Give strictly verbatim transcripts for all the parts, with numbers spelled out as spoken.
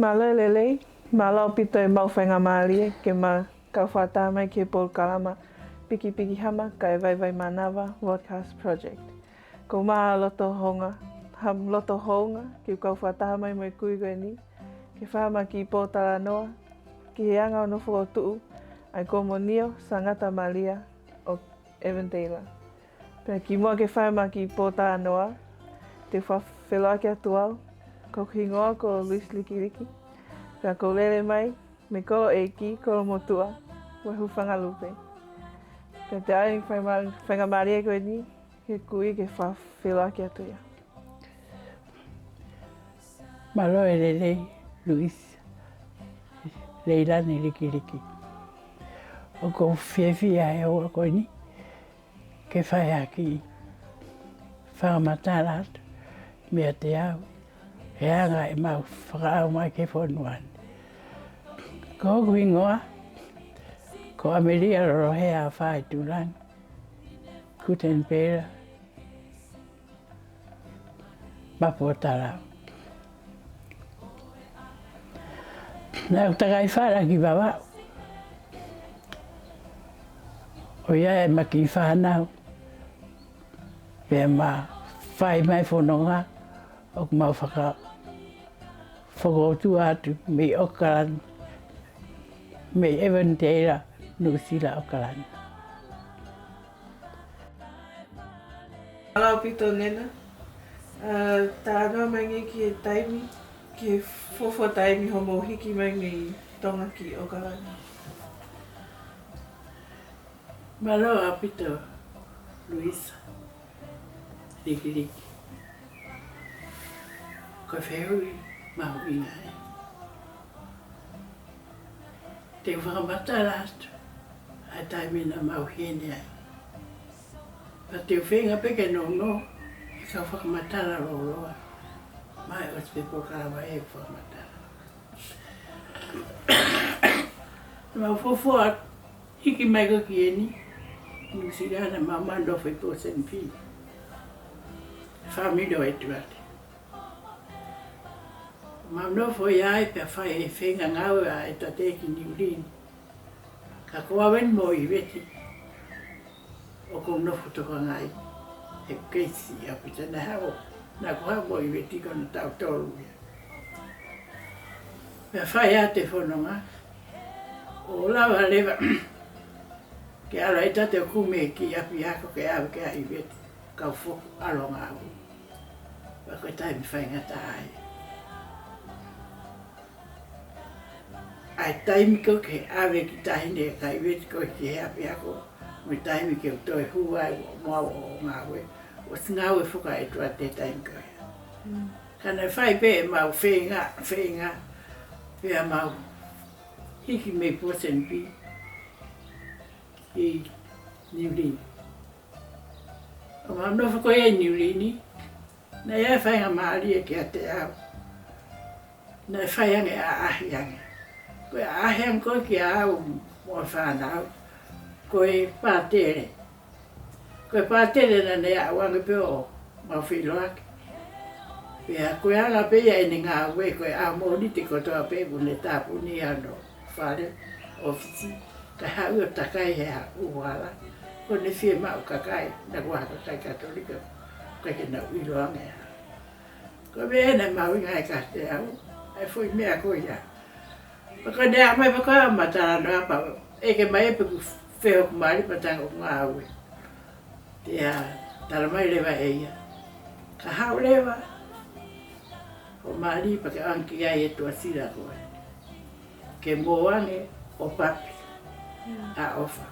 Mālō e lelei, mālō ʻaupito e maʻu faingamālie ke ma kau fakataha mai ki he polokalama Pikipiki Hama kae Vaivai Mānava Broadcast Project. Ko e maʻa loto hounga, ha loto hounga ke u kau fakataha mai mo e kui ko eni, ke fai ha kiʻi pōtalanoa ki he anga hono fokotuʻu ʻa e Komiunio Sangata Malia ʻo Avondale. Pea kimuʻa ke fai ha kiʻi pōtalanoa, te u fakafeʻiloaki atu au, ko hoku hingoa ko Luis Likiliki. Pea ʻoku ou lele mai mei Koloʻeiki, Kolomotuʻa, mo e Hūfangalupe. Pea te u ʻai e fai ma-, faingamālie ko eni ki he kui ke fakafeʻiloaki atu ia. Mālō e lelei, Luis Leilani Likiliki. ʻOku ou fiefia he houa ko eni ke fai ha kiʻi fakamatala atu meiate au, he anga ʻemau fakaʻamu mai ki he fonua ni. Ko hoku hingoa ko ʻAmelia Lolohea Faitulangi Kutenipela Mapuatalau. Naʻá ku takai fala ki Vavaʻu, ʻo ʻi ai ʻema kiʻi fānau, pea ma fai mai fononga ʻoku mau faka-, fakaʻotua atu mei ʻOkalani, mei Avondale, Nuʻusila, ʻOkalani. Mālō ʻaupito Nena. ʻA, talanoa mai angē ki he taimi, ki he fuofua taimi hoʻomou hiki mai mei Tonga ki ʻOkalani. Mālō ʻaupito Luisa Likiliki. Ko e fehuʻi mahuʻinga ē. Te u fakamatala atu ʻa e taimi naʻa mau hiki ai. Pea te u feinga pē ke nounou he kau fakamatala lōloa. Mai ʻosi pē polokalama ʻeku fakamatala. Naʻa mau fuofua hiki mai ko ē ki heni, Nuʻusila, naʻa mau nofo ʻi Port St Vincent. Fāmili ʻo ʻEtuate. Mau nofo ai pea fai e feinga ngāue ʻa ʻEtuate ki Niu Lini. Ka ko au eni mo ʻIveti ʻoku ou nofo tokangaʻi. He keisi ʻaupito naʻe haʻu, naʻa ku haʻu mo ʻIveti ko hono taʻu tolu ia. Pea fai atu e fononga, ʻo lava leva ke ʻalu ʻEtuate ʻo kumi e kiʻi ʻapiako ke ʻave kia ʻIveti, kau foki ʻalu ʻo ngāue. Pea ko e taimi faingataʻa ia. ʻA e taimi ko ē ke ʻave e kiʻi taʻahine kia ʻIveti ko ē ki he ʻapiako, mo e taimi ke u toe hū ai ʻo, mo au ʻo ngāue, ʻosi ngāue foki ʻa ʻEtuate he taimi ko ē. Mm. Ka naʻe fai pē ʻemau feinga, feinga, pea mau hiki mei Port St Vincent ki Niu Lini. ʻO mau nofo ko ē ʻi Niu Lini, naʻe ʻi ai e faingamālie kiate au. Naʻe fai ange ʻaʻahi ange. Ko e ʻaʻahi ange ko ē kia au mo e fānau, ko e pātele. Ko e pātele naʻa ne aʻu ange pē ʻo mau feʻiloaki. Pea ko e anga pē ia ʻene ngāue, ko e ʻaho Mōnite kotoa pē ʻoku ne tāpuni hono fale, ʻōfisi, kae haʻu ʻo takai he ʻuhala. Ko ʻene fiemaʻu kakai, naʻa ku ʻi ai ha kakai Katolika, ʻikai ke nau ʻilo ange. Ko e meʻa naʻe mahuʻinga ai kiate au ʻa e foʻi meʻa ko ia. Pea ko ʻene aʻu mai pea ko au ʻo ma talanoa pea ʻeke mai pē ʻoku feʻunga hoku mali pea talaange ʻoku ngāue. Pea tala mai leva ʻe ia, ka haʻu leva ho mali pea ke ʻoange ki ai e tuʻasila ko ē, ke mou ō ange ʻo papi ʻa ʻOfa.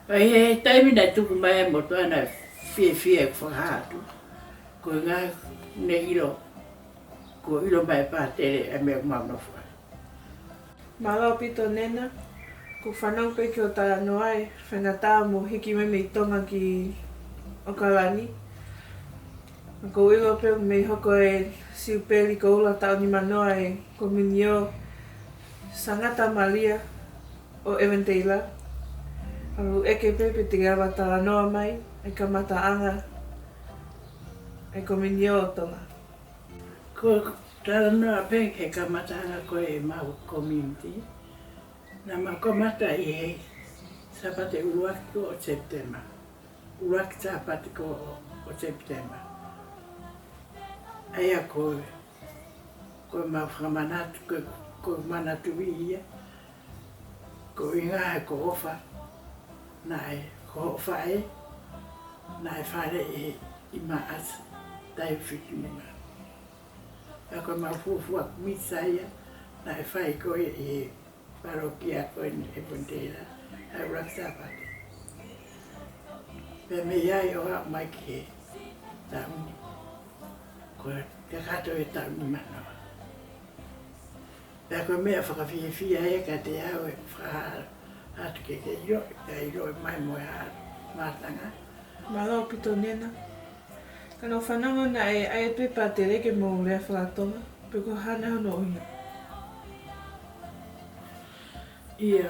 Pea ʻi he taimi naʻe tuku mai ai e motuʻa naʻe fiefia ʻeku fakahā atu. Ko e ʻuhinga naʻe ʻilo, kuo ʻilo mai e pātele e meʻa ʻoku mau nofo ai. Mālō ʻaupito Nena, ʻoku ou fanongo pē ki hoʻo talanoa e faingataʻa hoʻomou hiki mai mei Tonga ki ʻOkalani. ʻOku ou ʻilo pē ʻoku mei hoko e siupeli koula taʻu nimanoa e Komiunio Sangata Malia ʻo Avondale. ʻOku ou ʻeke pē pe te ke lava talanoa mai e kamataʻanga e Komiunio ʻo Tonga. Ko e talanoa pē ki he kamataʻanga ko ē ʻemau community, naʻa mau kamata ʻi he Sāpate ʻuluaki ko ē ʻo Sepitema. ʻUluaki Sāpate ko ē ʻo Sepitema. ʻA ia ko, ko ʻemau fakamanatu, ko, ko e manatuʻi ia, ko e ʻuhinga he ko e ʻofa naʻe, ko hoʻo faʻē naʻe faleʻi ʻi Maʻasi, taʻu fitu nima. Pea ko ʻemau fuofua misa ia naʻe fai ko ē ʻi he palokia ko eni ʻi Fonitēla, ʻa e ʻuluaki Sāpate. Pea mei ai ʻo aʻu mai ki he taʻu ni, ko e kakato e taʻu nimanoa. Pea ko e meʻa fakafiefia ia kiate au e fakahā atu ke ke ʻilo, pea ʻiloʻi mai mo e hā mātanga. Mālō ʻaupito Nena. Ka naʻa ku fanongo naʻe ʻai atu e pātele ke mou lea faka-Tonga, pe ko e hā nai hono ʻuhinga? ʻIa,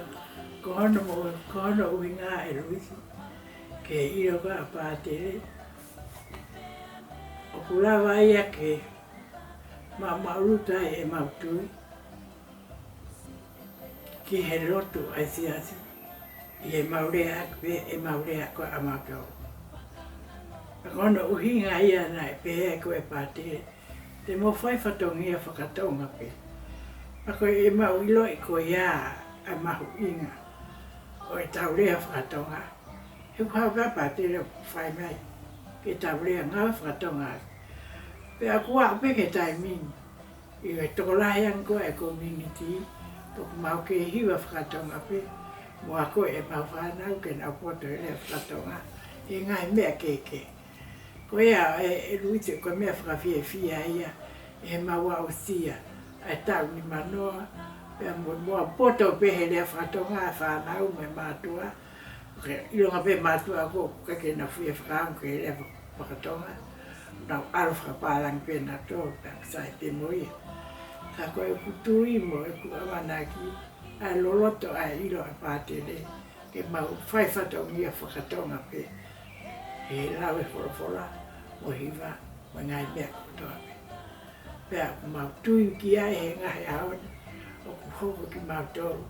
ko hono mo, ko hono ʻuhinga ʻe Luisi, ke ʻilo ko e pātele ʻoku lava ia ke maʻumaʻuluta ai ʻemau tui ki he lotu ʻa e siasi, ʻi heʻemau lea ʻaki pē ʻemau lea ko ē ʻamautolu. Pea ko hono ʻuhinga ia naʻe pehē ko e pātele, te mou fai fatongia faka-Tonga pē. Pea ko ʻemau ʻiloʻi ko ia ʻa e mahuʻinga ʻo ʻetau lea faka-Tonga. He ʻoku hā pē ʻa e pātele ʻoku fai mai ke tau lea ngāue faka-Tonga. Pea ʻoku aʻu pē ki he taimi ni, ʻi he tokolahi ange ko ē ʻa e community, ʻoku mau kei hiva faka-Tonga pē, mo ako ʻemau fānau ke nau poto he lea faka-Tonga ʻi he ngaahi meʻa kehekehe. Ko ia ē, ʻe Luisi, ko e meʻa fakafiefia ia ʻi heʻemau aʻusia ʻa e taʻu nimanoa, pea mo, mo poto pē he lea faka-Tonga ʻa e fānau mo e mātuʻa. ʻOku ʻilonga pē mātuʻa ʻoku ʻikai ke nau fie fakaongo ki he lea faka-Tonga, nau ʻalu fakapālangi pē nautolu, pea sai pē mo ia. Ka ko ʻeku tui mo ʻeku ʻamanaki, ʻa e loloto ʻa e ʻilo ʻa e pātele, ke mau fai fatongia faka-Tonga pē he lau e folofola, mo hiva, mo e ngaahi meʻa kotoa pē. Pea ʻoku mau tui ki ai he ngaahi ʻaho ni, ʻoku hoko kimautolu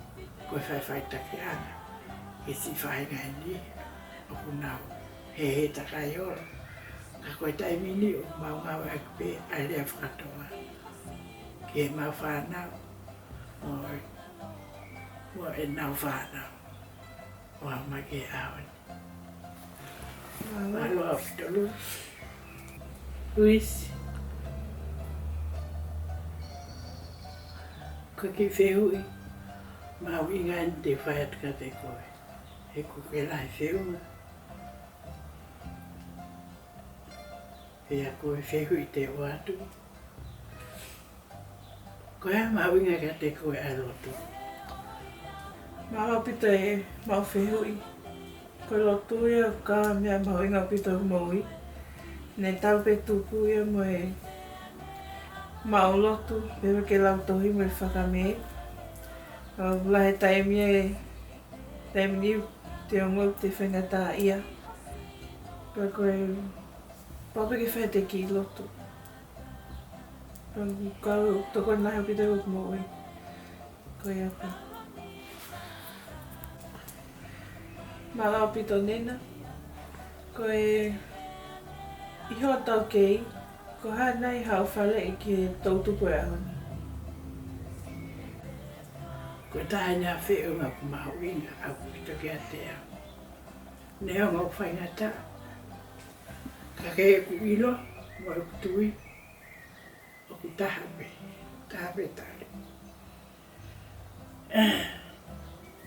ko e faʻifaʻitakiʻanga ki he siʻi faʻahinga ʻe niʻihi ʻoku nau hēhē takai ola. Ka ko e taimi ni ʻoku mau ngāueʻaki pē ʻa e lea faka-Tonga ki heʻemau fānau mo, mo ʻenau fānau ʻo aʻu mai ki he ʻaho ni. Mālō. Mālō ʻaupito Luisi. Ko e kiʻi fehuʻi mahuʻinga eni te u fai atu kiate koe. He ʻoku ke lahi feʻunga. Pea ko e fehuʻi te u ʻoatu, ko e hā e mahuʻinga kiate koe ʻa e lotu? Mālō ʻaupito ʻemau fehuʻi. Ko e lotu ia ko e meʻa mahuʻinga ʻaupito ʻi hoku moʻui. Ne tau pē tupu ia mo e maʻu lotu, pea mo e lau tohi mo e fakamē. ʻOku lahi e taimi ʻe, taimi ni te u ongoʻi te u faingataʻaʻia. Pea ko e pau pē ke fai ʻete kiʻi lotu. Pea ʻoku ou tokoni lahi ʻaupito ʻi hoku moʻui. Ko ia pē. Mālō ʻaupito Nena. Ko e, ʻi hoʻo taukei, ko e hā nai haʻo faleʻi ki he toʻutupu ʻo e ʻaho ni? Ko e taha eni ʻa e feʻunga ʻoku mahuʻinga ʻaupito kiate au. Neongo ʻoku faingataʻa, ka ko ʻeku ʻilo mo ʻeku tui, ʻoku taha pē, taha pē tali.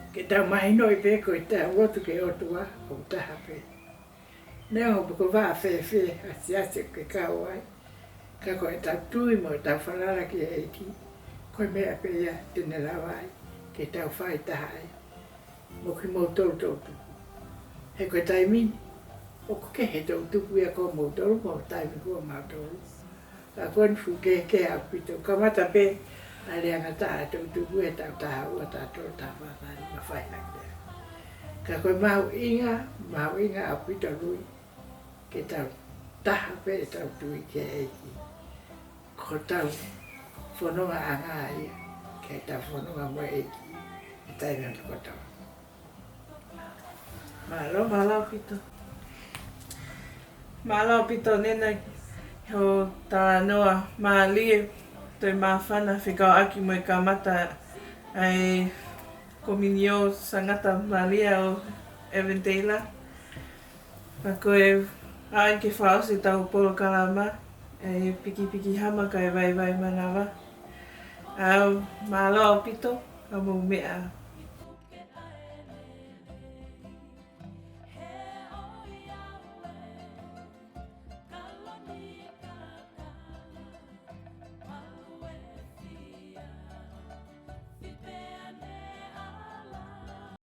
Ke tau mahinoʻi pē ko ʻetau lotu ki he ʻOtua, ʻoku taha pē. Neongo pe ko e vaʻa fēfē ʻa e siasi ʻoku ke kau ai, ka ko ʻetau tui mo ʻetau falala ki he ʻEiki, ko e meʻa pē ia te ne lava ai ke tau fai taha ai mo kimoutolu toʻutupu. He ko e taimi ni, ʻoku kehe e toʻutupu ia ko moutolu mo e taimi ko mautolu. Ka ko eni fuʻu kehekehe ʻaupito. Kamata pē ʻa e leangataʻa e toʻutupu he taʻu taha ua, taha tolu, taha fā, taha nima, fai hake ia. Ka ko e mahuʻinga, mahuʻinga ʻaupito Luisi, ke tau taha pē ʻetau tui ki he ʻEiki. Ko hotau fononga ʻanga ia, ke tau fononga mo e ʻEiki ʻi he taimi kotoa. Mālō, mālō ʻaupito. Mālō ʻaupito Nena hoʻo talanoa mālie, toe māfana fekauʻaki mo e kamata ʻa e Komiunio Sangata Malia ʻo Avondale. Pea ko e ʻai ke fakaʻosi ʻetau polokalama, ʻe Pikipiki Hama kae Vaivai Manava. ʻA, mālō ʻaupito, ka mou meʻa